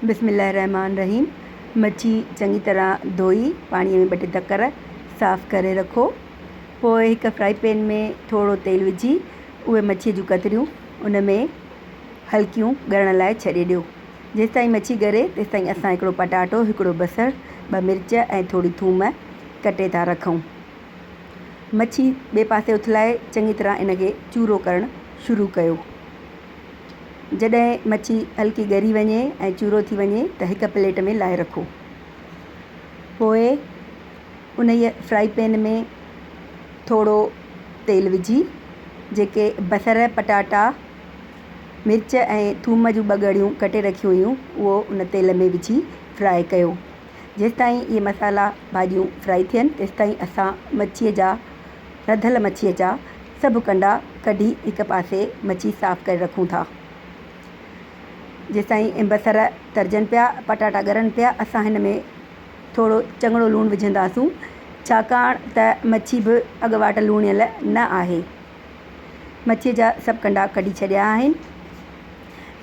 بسم الله الرحمٰن الرحيم مڇي چڱي طرح ڌوئي پاڻيء ۾ ٻه ٽي ڌڪر صاف ڪري رکو پوءِ هڪ فرائي پين ۾ ٿورو تيل وجهي اهي مڇيء جون ڪتريون ان ۾ هلڪيون ڳرڻ لاءِ ڇڏي ڏيو جيستائين مڇي ڳري تيستائين اسان هڪڙو پٽاٽو هڪڙو بصر ٻه مرچ ۽ ٿوري ٿوم ڪٽي ٿا رکون مڇي ٻئي پاسي اٿلائي چڱي طرح ان کي چورو ڪرڻ شروع ڪيو جڏهن مڇي هلڪي ڳري وڃي ۽ چورو ٿي وڃي ته هڪ پليٽ ۾ لاهي رکو. پوءِ انهيءَ فرائي پين ۾ ٿورو تيل وجهي جيڪي بصر پٽاٽا مرچ ۽ ٿوم جون ٻه ڳڙيون ڪٽي رکيون هيون اهو ان تيل ۾ وجهي فرائي ڪيو. جيستائين اهي مصالحا ڀاڄيون فرائي ٿين تيستائين اسان مڇيءَ جا رڌل مڇيءَ جا سڀ ڪنڊا ڪڍي هڪ پاسي مڇي صاف ڪري رکون ٿا. جيستائين بصر ترجن پيا پٽاٽا ڳرن پيا اسان هن ۾ ٿورو چڱو لوڻ وجهنداسون ڇاڪاڻ ته مڇي به اڳواٽ لوڻيل نه آهي. مڇيءَ جا سڀ ڪنڊا ڪڍي ڇڏيا آهن.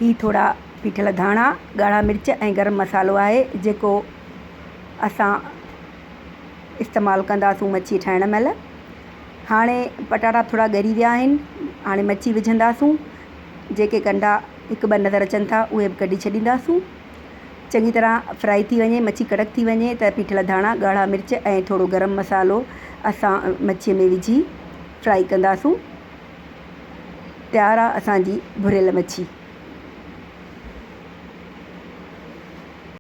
هي ٿورا پيٺل ڌاڻا ڳاڙها مرچ ۽ گرم مصالحو آهي جيڪو اسان استعمال ڪنداسون مڇي ٺاهڻ مهل. هاڻي پٽاٽا ٿورا ڳري ويا آهن هاڻي مڇي وجهنداسون جيڪي ڪنڊا هڪ ٻه نظر اچن ٿا اهي به ڪڍي ڇڏينداسون. چڱي طرح فرائي ٿي وڃي مڇي ڪڙڪ ٿي وڃي ته پيٺل ڌاڻا ڳاڙها مرچ ۽ ٿورو گرم مصالحو اسان مڇيءَ ۾ وجهي فرائي ڪنداسون. تيار آهي اسان جي ڀريل مڇي.